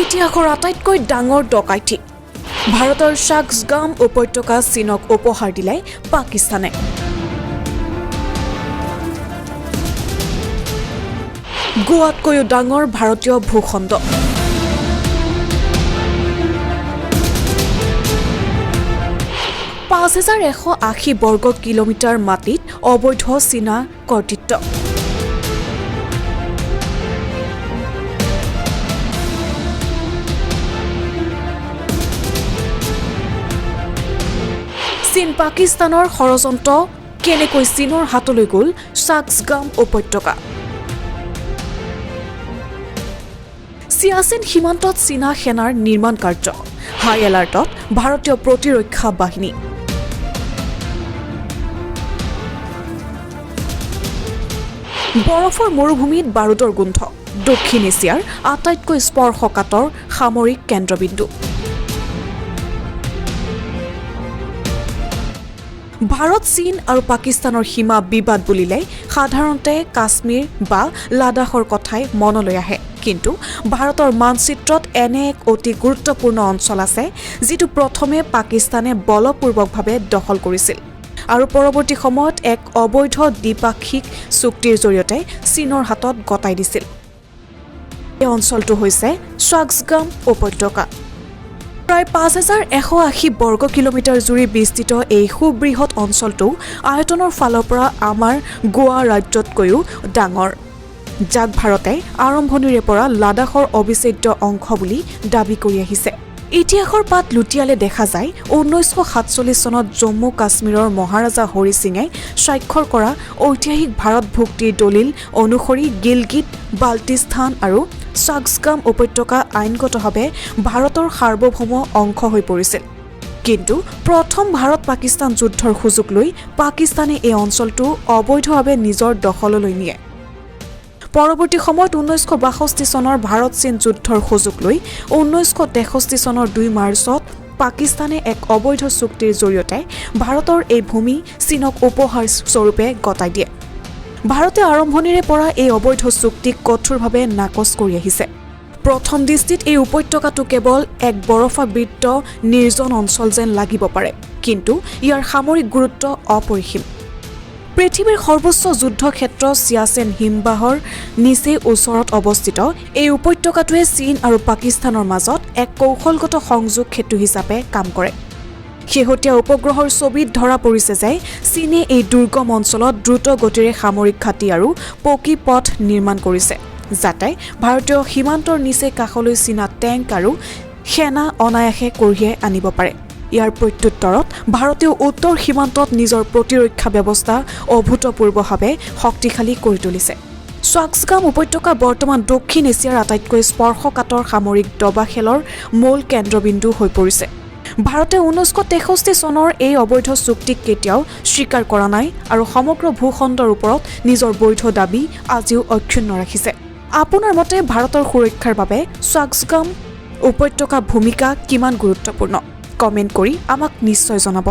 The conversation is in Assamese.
ইতিহাসৰ আটাইতকৈ ডাঙৰ ডকাইতি। ভাৰতৰ শাক্সগাম উপত্যকা চীনক উপহাৰ দিলে পাকিস্তানে। গোৱাতকৈও ডাঙৰ ভাৰতীয় ভূখণ্ড। ৫১৮০ বৰ্গ কিলোমিটাৰ মাটিত অবৈধ চীনা কৰ্তৃত্ব। চীন পাকিস্তানৰ ষড়যন্ত্ৰ, কেনেকৈ চীনৰ হাতলৈ গ'ল শাক্সগাম উপত্যকা? চিয়াচেন সীমান্তত চীনা সেনাৰ নিৰ্মাণ কাৰ্য, হাই এলাৰ্টত ভাৰতীয় প্ৰতিৰক্ষা বাহিনী। বৰফৰ মৰুভূমিত বাৰুদৰ গোন্ধ, দক্ষিণ এছিয়াৰ আটাইতকৈ স্পৰ্শকাতৰ সামৰিক কেন্দ্ৰবিন্দু। ভাৰত, চীন আৰু পাকিস্তানৰ সীমা বিবাদ বুলিলে সাধাৰণতে কাশ্মীৰ বা লাডাখৰ কথাই মনলৈ আহে। কিন্তু ভাৰতৰ মানচিত্ৰত এনে এক অতি গুৰুত্বপূৰ্ণ অঞ্চল আছে, যিটো প্ৰথমে পাকিস্তানে বলপূৰ্বকভাৱে দখল কৰিছিল আৰু পৰৱৰ্তী সময়ত এক অবৈধ দ্বিপাক্ষিক চুক্তিৰ জৰিয়তে চীনৰ হাতত গতাই দিছিল। এই অঞ্চলটো হৈছে শ্বাক্সগাম উপত্যকা। প্ৰায় ৫১৮০ বৰ্গ কিলোমিটাৰ জুৰি বিস্তৃত এই সুবৃহৎ অঞ্চলটো আয়তনৰ ফালৰ পৰা আমাৰ গোৱা ৰাজ্যতকৈও ডাঙৰ, যাক ভাৰতে আৰম্ভণিৰে পৰা লাডাখৰ অবিচ্ছেদ্য অংশ বুলি দাবী কৰি আহিছে। ইতিহাসৰ পাত লুটিয়ালে দেখা যায়, ১৯৪৭ চনত জম্মু কাশ্মীৰৰ মহাৰাজা হৰি সিঙে স্বাক্ষৰ কৰা ঐতিহাসিক ভাৰত ভুক্তিৰ দলিল অনুসৰি গিলগিট বাল্টিস্তান আৰু শ্বাক্সগাম উপত্যকা আইনগতভাৱে ভাৰতৰ সাৰ্বভৌম অংশ হৈ পৰিছিল। কিন্তু প্ৰথম ভাৰত পাকিস্তান যুদ্ধৰ সুযোগ লৈ পাকিস্তানে এই অঞ্চলটো অবৈধভাৱে নিজৰ দখললৈ নিয়ে। পৰৱৰ্তী সময়ত ১৯৬২ চনৰ ভাৰত চীন যুদ্ধৰ সুযোগ লৈ ১৯৬৩ চনৰ ২ মাৰ্চত পাকিস্তানে এক অবৈধ চুক্তিৰ জৰিয়তে ভাৰতৰ এই ভূমি চীনক উপহাৰ স্বৰূপে গতাই দিয়ে। ভাৰতে আৰম্ভণিৰে পৰা এই অবৈধ চুক্তিক কঠোৰভাৱে নাকচ কৰি আহিছে। প্ৰথম দৃষ্টিত এই উপত্যকাটো কেৱল এক বৰফাবৃত নিৰ্জন অঞ্চল যেন লাগিব পাৰে, কিন্তু ইয়াৰ সামৰিক গুৰুত্ব অপৰিসীম। পৃথিৱীৰ সৰ্বোচ্চ যুদ্ধক্ষেত্ৰ চিয়াচেন হিমবাহৰ নিচেই ওচৰত অৱস্থিত এই উপত্যকাটোৱে চীন আৰু পাকিস্তানৰ মাজত এক কৌশলগত সংযোগ সেতু হিচাপে কাম কৰে। শেহতীয়া উপগ্ৰহৰ ছবিত ধৰা পৰিছে যে চীনে এই দুৰ্গম অঞ্চলত দ্ৰুত গতিৰে সামৰিক ঘাটি আৰু পকী পথ নিৰ্মাণ কৰিছে, যাতে ভাৰতীয় সীমান্তৰ নিচেই কাষলৈ চীনা টেংক আৰু সেনা অনায়াসে কঢ়িয়াই আনিব পাৰে। ইয়াৰ প্ৰত্যুত্তৰত ভাৰতীয় উত্তৰ সীমান্তত নিজৰ প্ৰতিৰক্ষা ব্যৱস্থা অভূতপূৰ্বভাৱে শক্তিশালী কৰি তুলিছে। শ্বাক্সগাম উপত্যকা বৰ্তমান দক্ষিণ এছিয়াৰ আটাইতকৈ স্পৰ্শকাতৰ সামৰিক দবা খেলৰ মূল কেন্দ্ৰবিন্দু হৈ পৰিছে। ভাৰতে ১৯৬৩ চনৰ এই অবৈধ চুক্তিক কেতিয়াও স্বীকাৰ কৰা নাই আৰু সমগ্ৰ ভূখণ্ডৰ ওপৰত নিজৰ বৈধ দাবী আজিও অক্ষুণ্ণ ৰাখিছে। আপোনাৰ মতে ভাৰতৰ সুৰক্ষাৰ বাবে শ্বাক্সগাম উপত্যকা ভূমিকা কিমান গুৰুত্বপূৰ্ণ? কমেণ্ট কৰি আমাক নিশ্চয় জনাব।